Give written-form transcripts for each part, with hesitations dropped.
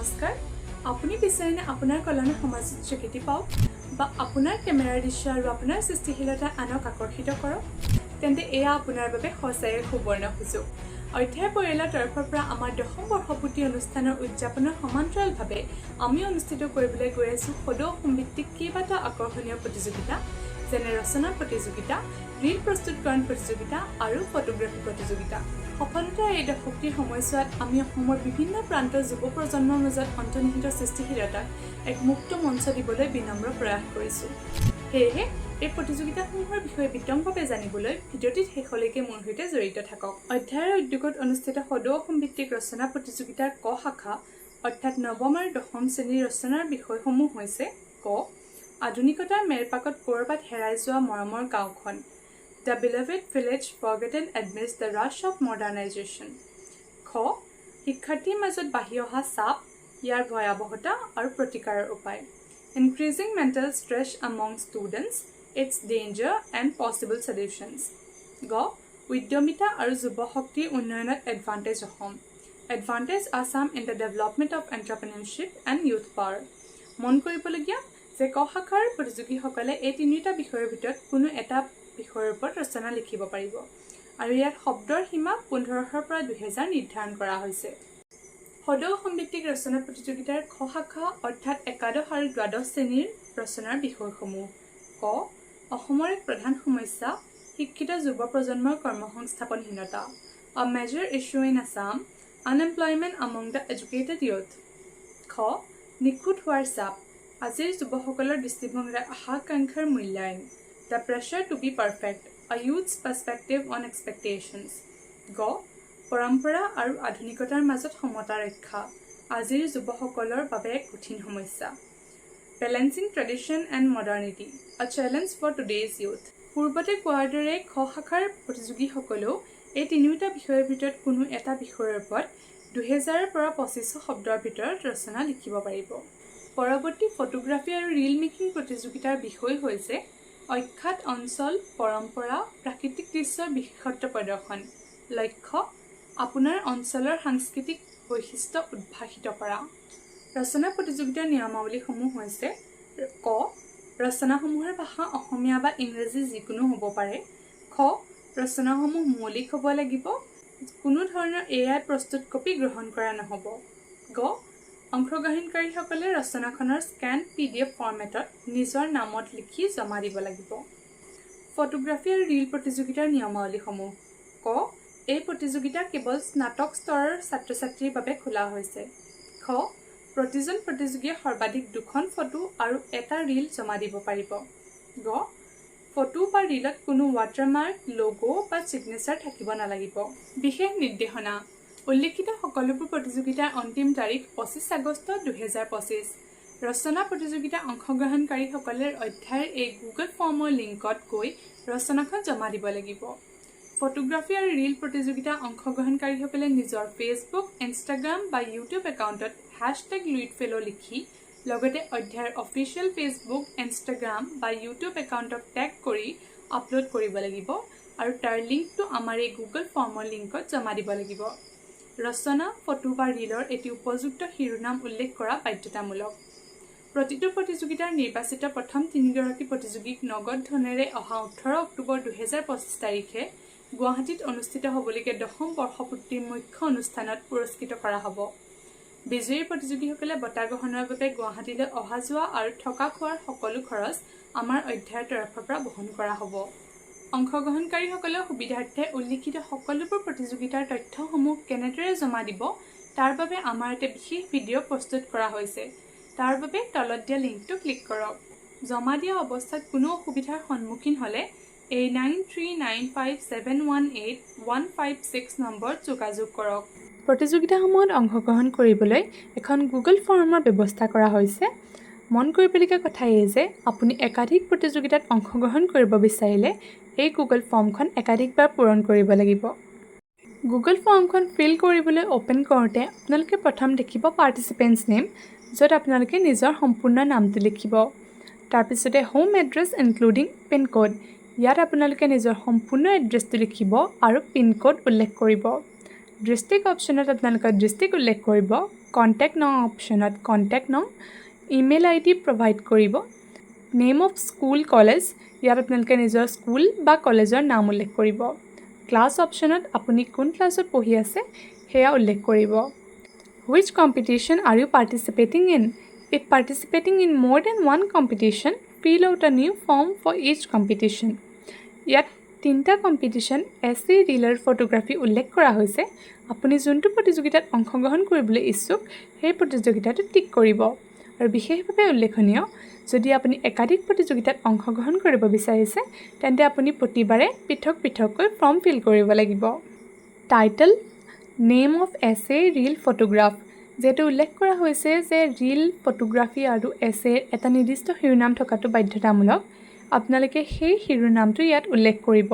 নমস্কাৰ। আপুনি বিচাৰেনে আপোনাৰ কলমে সমাজত স্বীকৃতি পাওক বা আপোনাৰ কেমেৰাৰ দৃশ্য আৰু আপোনাৰ সৃষ্টিশীলতাই আনক আকৰ্ষিত কৰক? তেন্তে এয়া আপোনাৰ বাবে সঁচাই এক সুবৰ্ণ সুযোগ। অধ্যায় পৰিয়ালৰ তৰফৰ পৰা আমাৰ দশম বৰ্ষপূৰ্তি অনুষ্ঠানৰ উদযাপনৰ সমান্তৰালভাৱে আমি অনুষ্ঠিত কৰিবলৈ গৈ আছোঁ সদৌ অসমভিত্তিক কেইবাটাও আকৰ্ষণীয় প্ৰতিযোগিতা, যেনে ৰচনা প্ৰতিযোগিতা, ৰীল প্ৰস্তুতকৰণ প্ৰতিযোগিতা আৰু ফটোগ্ৰাফী প্ৰতিযোগিতা। সফলতাৰ এই দশকটিৰ সময়ছোৱাত আমি অসমৰ বিভিন্ন প্ৰান্তৰ যুৱ প্ৰজন্মৰ মাজত অন্তৰ্নিহিত সৃষ্টিশীলতাক এক মুক্ত মঞ্চ দিবলৈ বিনম্ৰ প্ৰয়াস কৰিছোঁ। সেয়েহে এই প্ৰতিযোগিতাসমূহৰ বিষয়ে বিতংভাৱে জানিবলৈ ভিডিঅ'টিত শেষলৈকে মোৰ সৈতে জড়িত থাকক। অধ্যায়ৰ উদ্যোগত অনুষ্ঠিত সদৌ অসম ভিত্তিক ৰচনা প্ৰতিযোগিতাৰ ক শাখা, অৰ্থাৎ নৱম আৰু দশম শ্ৰেণীৰ ৰচনাৰ বিষয়সমূহ হৈছে: ক, আধুনিকতাৰ মেৰপাকত ক'ৰবাত হেৰাই যোৱা মৰমৰ গাঁওখন, The Beloved Village Forgotten Amidst the Rush of Modernization। খ, শিক্ষাৰ্থীৰ মাজত বাঢ়ি অহা চাপ, ইয়াৰ ভয়াৱহতা আৰু প্ৰতিকাৰৰ উপায়, Increasing Mental Stress Among Students, Its Danger and Possible Solutions। গ, উদ্যমিতা আৰু যুৱ শক্তিৰ উন্নয়নত advantage Assam, Advantage Assam in the Development of Entrepreneurship and Youth Power। মন কৰিবলগীয়া যে ক শাখাৰ প্ৰতিযোগীসকলে এই তিনিওটা বিষয়ৰ ভিতৰত কোনো এটা বিষয়ৰ ওপৰত ৰচনা লিখিব পাৰিব আৰু ইয়াত শব্দৰ সীমা 1500ৰ পৰা 2000 নিৰ্ধাৰণ কৰা হৈছে। সদৌ অসমভিত্তিক ৰচনা প্ৰতিযোগিতাৰ খ শাখা, অৰ্থাৎ একাদশ আৰু দ্বাদশ শ্ৰেণীৰ ৰচনাৰ বিষয়সমূহ: ক, অসমৰ এক প্ৰধান সমস্যা, শিক্ষিত যুৱ প্ৰজন্মৰ কৰ্মসংস্থাপনহীনতা, A Major Issue in Assam, Unemployment Among the Educated Youth। খ, নিখুঁত হোৱাৰ চাপ, আজিৰ যুৱসকলৰ দৃষ্টিভংগীৰে আশা আকাংক্ষাৰ মূল্যায়ন, The Pressure to Be Perfect, A Youth's Perspective on Expectations। গ, পৰম্পৰা আৰু আধুনিকতাৰ মাজত সমতা ৰক্ষা, আজিৰ যুৱসকলৰ বাবে এক কঠিন সমস্যা, Balancing Tradition and Modernity, A Challenge for Today's Youth। পূৰ্বতে কোৱাৰ দৰে খ শাখাৰ প্ৰতিযোগীসকলেও এই তিনিওটা বিষয়ৰ ভিতৰত কোনো এটা বিষয়ৰ ওপৰত 2000ৰ পৰা 2500 শব্দৰ ভিতৰত ৰচনা লিখিব পাৰিব। পৰৱৰ্তী ফটোগ্ৰাফী আৰু ৰীল মেকিং প্ৰতিযোগিতাৰ বিষয় হৈছে অখ্যাত অঞ্চল, পৰম্পৰা, প্ৰাকৃতিক দৃশ্যৰ বিশেষত্ব প্ৰদৰ্শন। লক্ষ্য আপোনাৰ অঞ্চলৰ সাংস্কৃতিক বৈশিষ্ট্য উদ্ভাসিত কৰা। ৰচনা প্ৰতিযোগিতাৰ নিয়মাৱলীসমূহ হৈছে: ক, ৰচনাসমূহৰ ভাষা অসমীয়া বা ইংৰাজী যিকোনো হ'ব পাৰে। খ, ৰচনাসমূহ মৌলিক হ'ব লাগিব। কোনো ধৰণৰ এআই প্ৰস্তুত কপি গ্ৰহণ কৰা নহ'ব। গ, অংশগ্ৰহণকাৰীসকলে ৰচনাখনৰ স্কেন পিডিএফ ফৰ্মেটত নিজৰ নামত লিখি জমা দিব লাগিব। ফটোগ্ৰাফী আৰু ৰীল প্ৰতিযোগিতাৰ নিয়মাৱলীসমূহ: ক, এই প্ৰতিযোগিতা কেৱল স্নাতক স্তৰৰ ছাত্ৰ ছাত্ৰীৰ বাবে খোলা হৈছে। খ, প্ৰতিজন প্ৰতিযোগীয়ে সৰ্বাধিক দুখন ফটো আৰু এটা ৰীল জমা দিব পাৰিব। গ, ফটো বা ৰীলত কোনো ৱাটাৰমাৰ্ক, ল'গ' বা ছিগনেচাৰ থাকিব নালাগিব। বিশেষ নিৰ্দেশনা: উল্লিখিত সকলোবোৰ প্ৰতিযোগিতাৰ অন্তিম তাৰিখ 25 আগষ্ট 2025। ৰচনা প্ৰতিযোগিতা অংশগ্ৰহণকাৰীসকলে অধ্যায়ৰ এই গুগল ফৰ্মৰ লিংকত গৈ ৰচনাখন জমা দিব লাগিব। ফটোগ্ৰাফী আৰু ৰীল প্ৰতিযোগিতা অংশগ্ৰহণকাৰীসকলে নিজৰ ফেচবুক, ইনষ্টাগ্ৰাম বা ইউটিউব একাউণ্টত #লুইটফেল' লিখি লগতে অধ্যায়ৰ অফিচিয়েল ফেচবুক, ইনষ্টাগ্ৰাম বা ইউটিউব একাউণ্টক টেগ কৰি আপলোড কৰিব লাগিব আৰু তাৰ লিংকটো আমাৰ এই গুগল ফৰ্মৰ লিংকত জমা দিব লাগিব। ৰচনা, ফটো বা ৰীলৰ এটি উপযুক্ত শিৰোনাম উল্লেখ কৰা বাধ্যতামূলক। প্ৰতিটো প্ৰতিযোগিতাৰ নিৰ্বাচিত প্ৰথম তিনিগৰাকী প্ৰতিযোগীক নগদ ধনেৰে অহা 18 অক্টোবৰ 2025 তাৰিখে গুৱাহাটীত অনুষ্ঠিত হ'বলগীয়া দশম বৰ্ষপূৰ্তিৰ মুখ্য অনুষ্ঠানত পুৰস্কৃত কৰা হ'ব। বিজয়ী প্ৰতিযোগীসকলে বঁটা গ্ৰহণৰ বাবে গুৱাহাটীলৈ অহা যোৱা আৰু থকা খোৱাৰ সকলো খৰচ আমাৰ অধ্যায়ৰ তৰফৰ পৰা বহন কৰা হ'ব। অংশগ্ৰহণকাৰীসকলৰ সুবিধাৰ্থে উল্লিখিত সকলোবোৰ প্ৰতিযোগিতাৰ তথ্যসমূহ কেনেদৰে জমা দিব, তাৰ বাবে আমাৰ এটা বিশেষ ভিডিঅ' প্ৰস্তুত কৰা হৈছে। তাৰ বাবে তলত দিয়া লিংকটো ক্লিক কৰক। জমা দিয়া অৱস্থাত কোনো অসুবিধাৰ সন্মুখীন হ'লে এই 9395718156 নম্বৰত যোগাযোগ কৰক। প্ৰতিযোগিতাসমূহত অংশগ্ৰহণ কৰিবলৈ এখন গুগল ফৰ্মৰ ব্যৱস্থা কৰা হৈছে। মন কৰিবলগীয়া কথা এই যে আপুনি একাধিক প্ৰতিযোগিতাত অংশগ্ৰহণ কৰিব বিচাৰিলে এই গুগল ফৰ্মখন একাধিকবাৰ পূৰণ কৰিব লাগিব। গুগল ফৰ্মখন ফিল কৰিবলৈ অ'পেন কৰোঁতে আপোনালোকে প্ৰথম দেখিব পাৰ্টিচিপেণ্টছ নেম, য'ত আপোনালোকে নিজৰ সম্পূৰ্ণ নামটো লিখিব। তাৰপিছতে হোম এড্ৰেছ ইনক্লুডিং পিনক'ড, ইয়াত আপোনালোকে নিজৰ সম্পূৰ্ণ এড্ৰেছটো লিখিব আৰু পিনক'ড উল্লেখ কৰিব। ডিষ্ট্ৰিক্ট অপশ্যনত আপোনালোকে ডিষ্ট্ৰিক্ট উল্লেখ কৰিব। কণ্টেক্ট নং অপশ্যনত কণ্টেক্ট নং, ইমেইল আই ডি প্ৰভাইড কৰিব। নেম অফ স্কুল, কলেজ, ইয়াত আপোনালোকে নিজৰ স্কুল বা কলেজৰ নাম উল্লেখ কৰিব। ক্লাছ অপশ্যনত আপুনি কোন ক্লাছত পঢ়ি আছে সেয়া উল্লেখ কৰিব। Which competition are you participating in? If participating in more than one competition, fill out a new form for each competition. ইয়াত তিনিটা কম্পিটিশ্যন, এছে, ৰিল আৰু ফটোগ্ৰাফী উল্লেখ কৰা হৈছে। আপুনি যোনটো প্ৰতিযোগিতাত অংশগ্ৰহণ কৰিবলৈ ইচ্ছুক, সেই প্ৰতিযোগিতাটো টিক কৰিব। আৰু বিশেষভাৱে উল্লেখনীয়, যদি আপুনি একাধিক প্ৰতিযোগিতাত অংশগ্ৰহণ কৰিব বিচাৰিছে, তেন্তে আপুনি প্ৰতিবাৰে পৃথক পৃথককৈ ফৰ্ম ফিল কৰিব লাগিব। Title, name of essay, reel, photograph. যিহেতু উল্লেখ কৰা হৈছে যে ৰিল, ফটোগ্ৰাফী আৰু এছেৰ এটা নিৰ্দিষ্ট শিৰোনাম থকাটো বাধ্যতামূলক, আপোনালোকে সেই শিৰোনামটো ইয়াত উল্লেখ কৰিব।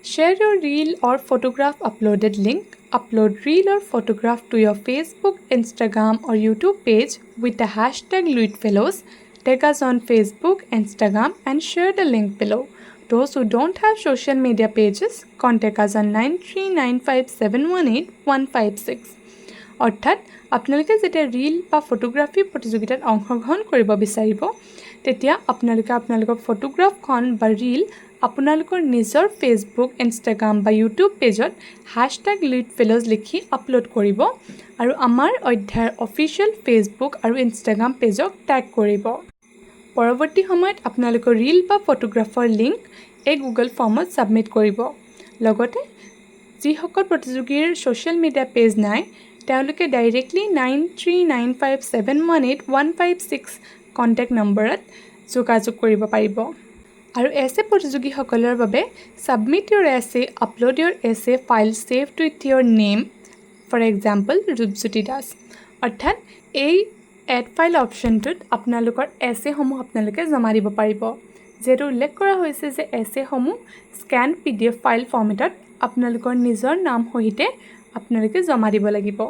Share your reel or photograph uploaded link. Upload reel or photograph to your Facebook, Instagram or YouTube page with the #LuitFellows. Tag us on Facebook, Instagram and share the link below. Those who don't have social media pages, contact us on 9395718156. অৰ্থাৎ আপোনালোকে যেতিয়া reel বা photography প্ৰতিযোগিতাত অংশগ্ৰহণ কৰিব বিচাৰিব, তেতিয়া আপোনালোকে আপোনালোকৰ ফটোগ্ৰাফখন বা ৰিল আপোনালোকৰ নিজৰ ফেচবুক, ইনষ্টাগ্ৰাম বা ইউটিউব পেজত #লুইটফেল'জ লিখি আপলোড কৰিব আৰু আমাৰ অধ্যায়ৰ অফিচিয়েল ফেচবুক আৰু ইনষ্টাগ্ৰাম পেজক টেগ কৰিব। পৰৱৰ্তী সময়ত আপোনালোকৰ ৰিল বা ফটোগ্ৰাফৰ লিংক এই গুগল ফৰ্মত ছাবমিট কৰিব। লগতে যিসকল প্ৰতিযোগীৰ ছ'চিয়েল মিডিয়া পেজ নাই, তেওঁলোকে directly 9395718156 contact নম্বৰত যোগাযোগ কৰিব পাৰিব। আৰু এছে প্ৰতিযোগীসকলৰ বাবে submit your essay, upload your essay file saved with your name, for example, Rupjyoti Das. অৰ্থাৎ এই এড ফাইল অপশ্যনটোত আপোনালোকৰ এছেসমূহ আপোনালোকে জমা দিব পাৰিব। যিহেতু উল্লেখ কৰা হৈছে যে এছেসমূহ স্কেন পিডিএফ ফাইল ফৰ্মেটত আপোনালোকৰ নিজৰ নাম সহিতে আপোনালোকে জমা দিব লাগিব।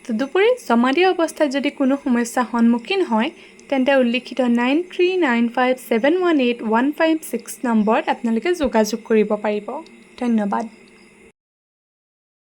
তদুপৰি জমা দিয়া অৱস্থাত যদি কোনো সমস্যাৰ সন্মুখীন হয়, তেন্তে উল্লিখিত 9395718156 নম্বৰত আপোনালোকে যোগাযোগ কৰিব পাৰিব। ধন্যবাদ।